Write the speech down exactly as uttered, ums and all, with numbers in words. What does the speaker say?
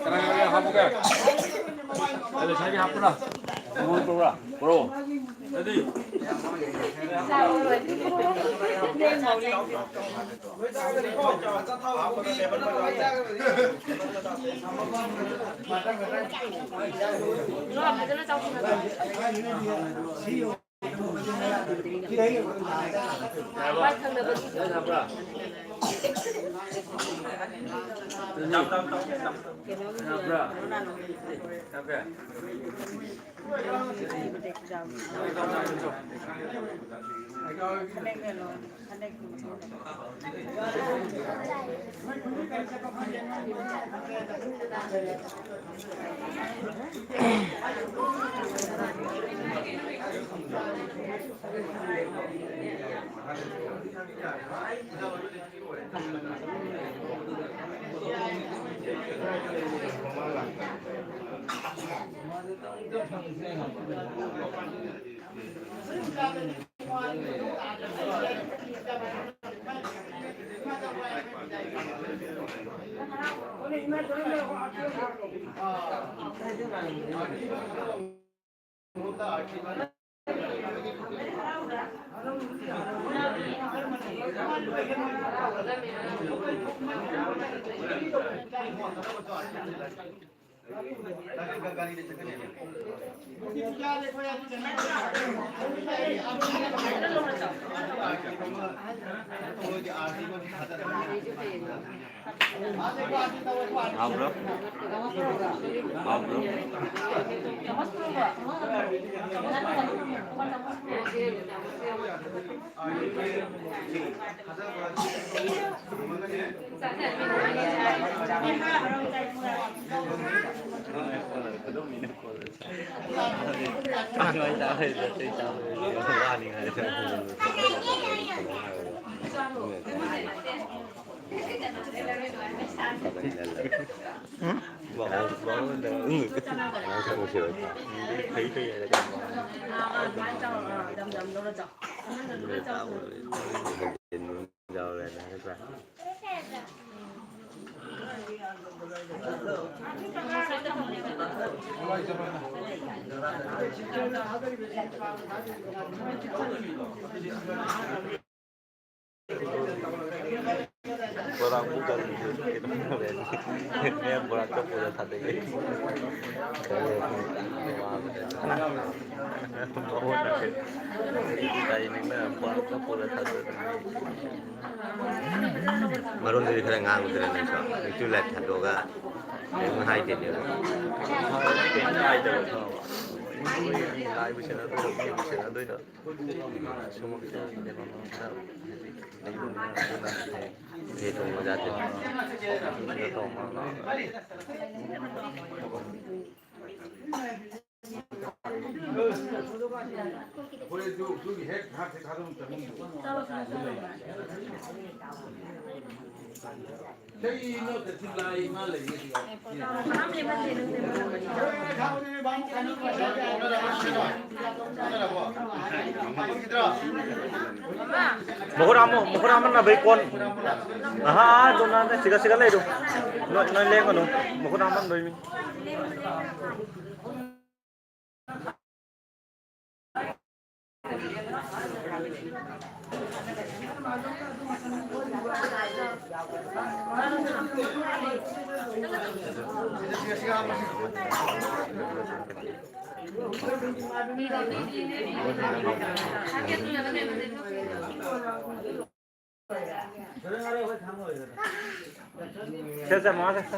ꯀꯅꯥ ꯀꯅꯥ ꯍꯥꯞꯄꯨꯒꯦ? ꯑꯗꯨ ꯉꯁꯥꯏꯒꯤ ꯍꯥꯞꯄ꯭ꯔꯥ? ꯀꯣꯔꯣ꯫ ꯑꯗꯨꯗꯤ ꯍꯥꯎꯕ꯭ꯔꯣ? ꯍꯥꯎꯕ꯭ꯔꯣ? ꯕꯣꯔꯥ ꯄꯨꯗꯕꯤꯗ ꯀꯩꯅꯣ ꯇꯧꯔꯦ꯫ ꯃꯌꯥꯝ ꯕꯣꯔꯥ ꯀꯞꯄꯗ ꯊꯥꯗꯣꯛꯑꯦ꯫ ꯃꯉꯣꯟꯗ ꯕꯣꯔꯥ ꯀꯞꯄꯗ ꯊꯥꯗꯣꯛꯑꯦ꯫ ꯃꯔꯣꯟꯗꯨꯗꯤ ꯈꯔ ꯉꯥꯡꯉꯨꯗꯅ ꯅꯪꯁꯨ꯫ ꯌꯨꯇ꯭ꯌꯨꯕ ꯂꯥꯏꯚ ꯊꯥꯗꯣꯛꯑꯒ ꯀꯔꯤꯝ ꯍꯥꯏꯗꯦꯅꯦꯕ꯫ ꯀꯩꯝ ꯍꯥꯏꯗꯕ ꯊꯕꯛ꯫ ꯑꯩꯈꯣꯏ ꯂꯥꯏꯕꯨ ꯁꯦꯟꯅꯗꯣꯏꯔꯣ, ꯃꯤꯕꯨ ꯁꯦꯟꯅꯗꯣꯏꯔꯣ? ꯁꯨꯝ ꯀꯩꯅꯣ ꯈꯔ ꯂꯩꯕꯅꯤꯅ ꯑꯗꯨꯅ ꯍꯦꯛ ꯊꯣꯡꯕ ꯖꯥꯠꯇꯤ꯫ ꯃꯈꯨꯠ ꯍꯥꯝꯃꯣ, ꯃꯈꯨꯠ ꯍꯥꯝꯃꯟꯅꯕꯩ ꯀꯣꯟ꯫ ꯑꯍꯥ, ꯑꯗꯨꯅ ꯁꯤꯒ, ꯁꯤꯒ ꯂꯩꯔꯨ꯫ ꯅꯣꯏ, ꯅꯣꯏ ꯂꯦꯡꯒꯅꯨ꯫ ꯃꯈꯨꯠ ꯍꯥꯝꯃꯟꯗꯣꯏ ꯃꯤ꯫ ꯁꯦ, ꯁꯦ, ꯃꯉꯥ ꯁꯦ, ꯁꯦ꯫